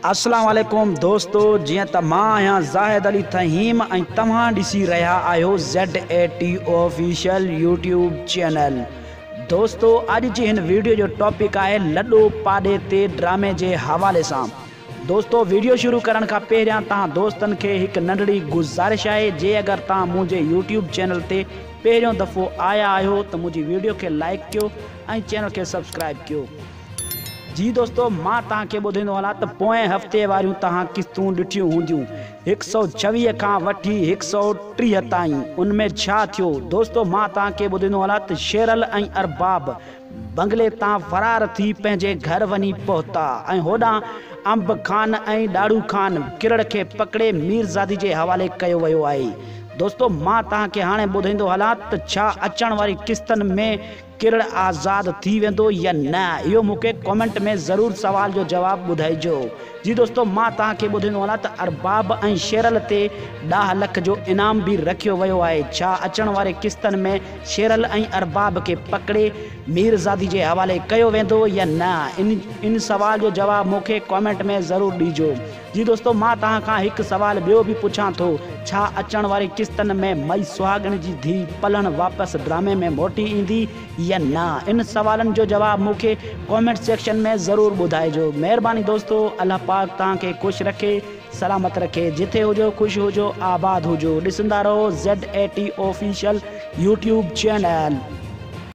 اسلام عليڪم دوستو جيئن ته مان آهيان زاهد علي ٿهيم ۽ توهان ڏسي رهيا آهيو Z A T official YouTube channel دوستو اڄ جي هن ويڊيو جو ٽاپڪ آهي لڏو پاڏي تي ڊرامي جي حوالي سان دوستو ويڊيو شروع ڪرڻ کان پهريان توهان دوستن کي هڪ ننڍڙي گذارش آهي جي اگر توهان منهنجي يوٽيوب چينل تي پهريون دفعو آيا آهيو ته منهنجي ويڊيو کي لائيڪ ڪيو ۽ چينل کي سبسڪرائيب ڪيو. جي دوستو مان توهان کي ٻڌائيندو هلان ته پوئين هفتي واريون توهان قسطون ڏٺيون هونديون هڪ سئو ڇويهه کان وٺي هڪ سئو 30 تائين ان ۾ ڇا ٿيو دوستو مان توهان کي ٻڌائيندو هلان ته شيرل ۽ ارباب بنگلي تان فرار ٿي پنهنجي گهر وڃي پهتا ۽ هوڏانهن انب خان ۽ ڏاڙهو خان ڪرڙ کي پڪڙي ميرزادي جي حوالي ڪيو ويو آهي دوستو مان توهان کي هاڻي ٻڌائيندو هلان ته ڇا اچڻ واري قسطن ۾ ڪرڙ آزاد ٿي ويندو يا نه اهو مون کي ڪمينٽ ۾ ضرور سوال جو جواب ٻڌائجو. جي دوستو مان توهان کي ٻڌائيندو هلان ته ارباب ۽ شيرل تي ڏاه لک جو انعام به رکيو ويو آهي ڇا اچڻ واري قسطن ۾ شيرل ۽ ارباب کي پڪڙي ميرزادي جي حوالي ڪيو ويندو يا نه ان ان سوال جو جواب مون کي ڪمينٽ ۾ ضرور ڏيجو. جي دوستو مان توهان کان هڪ سوال ٻيو به پڇان ٿو ڇا اچڻ واري قسطن ۾ مئي سهاڳڻ جي ڌيء پلڻ واپس ڊرامي ۾ موٽي ايندي يا نه ان سوالن جو جواب مون کي ڪامينٽ سيڪشن ۾ ضرور ٻڌائجو مهرباني دوستو الله پاڪ توهان کي خوش رکي سلامت رکي جٿي هجو خوش هجو آباد هجو ڏسندا رهو Z A T official YouTube channel.